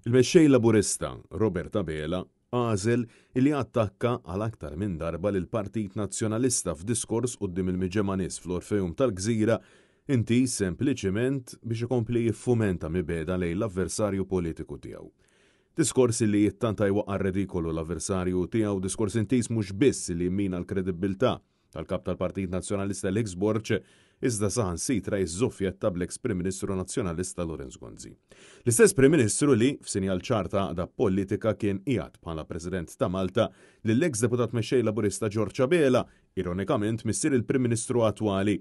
Il-Mexxej Laburista, Robert Abela, għażel li attakka għal aktar minn darba lill-Partit Nazzjonalista f'diskors quddiem il-miġemgħa nies fl-Orfeum tal-Gżira intiż sempliċiment biex ikompli jiffumenta mibegħda lejn l-avversarju politiku tiegħu. Diskors li jittanta jwaqqa' r-redikolu l-avversarju tiegħu, diskors intiż mhux biss li jimmina l-kredibbiltà tal-Kap tal-Partit Nazzjonalista Alex Borg, iżda saħansitra jiżżuffjetta bl-eks Prim Ministru Nazzjonalista Lawrence Gonzi. L-istess Prim Ministru li, f'sinjal ċar ta' għaqda politika kien qiegħed bħala President ta' Malta lill-eks Deputat Mexxej Laburista George Abela, ironikament missier il-Prim Ministru attwali,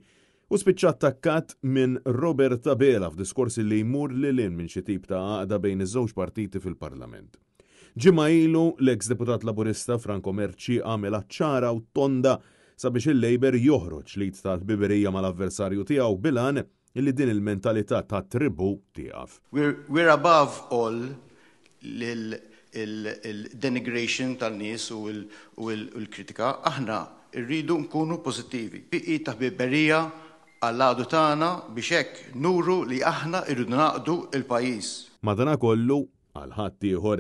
u spiċċa attakkat minn Robert Abela f'diskors li jmur lil hinn minn xi tip ta' għaqda bejn iż-żewġ partiti fil-Parlament. Ġimgħa ilu, l-eks Deputat Laburista Franco Mercieca għamilha ċara u tonda sabiex il-Labour joħroġ l-id tal-ħbiberija mal-avversarju tiegħu bil-għan li din il-mentalità ta' tribù tieqaf. We're above all il-denigration tan-nies u l-kritika. Aħna rridu nkunu pożittivi. Id ta' ħbiberija għall-għadu tagħna biex hekk nuru li aħna rridu ngħaqqdu l-pajjiż. Madanakollu, għal ħaddieħor,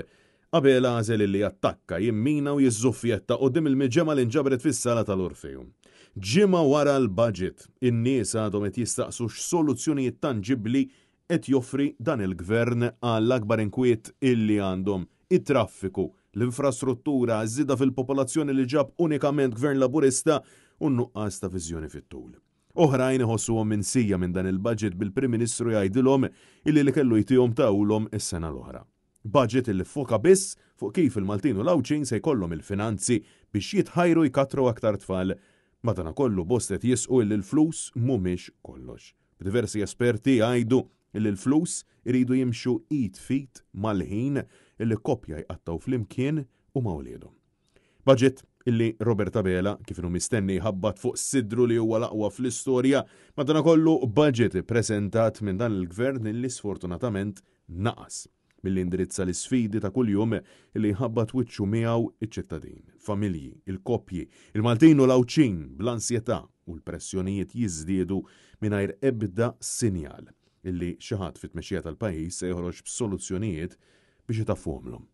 Abela għażel illi jattakka, jimmina u jiżżuffjetta quddiem il-miġemgħa li nġabret fis-sala tal-Orfeum. Ġimgħa wara l-budget, in-nies għadhom qed jistaqsu x'soluzzjonijiet tanġibbli qed joffri dan il-Gvern għall-akbar inkwiet illi għandhom, it-traffiku, l-infrastruttura, iż-żieda fil-popolazzjoni li ġab unikament Gvern Laburista u n-nuqqas ta' viżjoni fit-tul. Oħrajn iħossuhom minsija minn dan il-budget bil-Prim Ministru jgħidilhom illi li kellu jtihom tahulhom is-sena l-oħra. Budget illi ffoka biss fuq kif il-Maltin u l-Għawdxin se jkollhom il-finanzi biex jitħajru jkattru aktar tfal. Madanakollu bosta qed jisqu illi l-flus mhumiex kollox. B'diversi esperti jgħidu illi l-flus iridu jimxu id f'id mal-ħin illi koppja jqattgħu flimkien u ma' uliedhom. Budget illi Robert Abela, kif inhu mistenni jħabbat fuq sidru li huwa l-aqwa fl-istorja, madanakollu budget ippreżentat minn dan il-Gvern illi sfortunatament naqas milli jindirizza l-isfidi ta' kuljum illi jħabbat wiċċu miegħu iċ-ċittadin, il-familji, il-koppji, il-Maltin u l-Għawdxin bl-ansjetà u l-pressjonijiet jiżdiedu mingħajr ebda sinjal illi xi ħadd fit-tmexxija tal-pajjiż se joħroġ b'soluzzjonijiet biex itaffuhomlhom.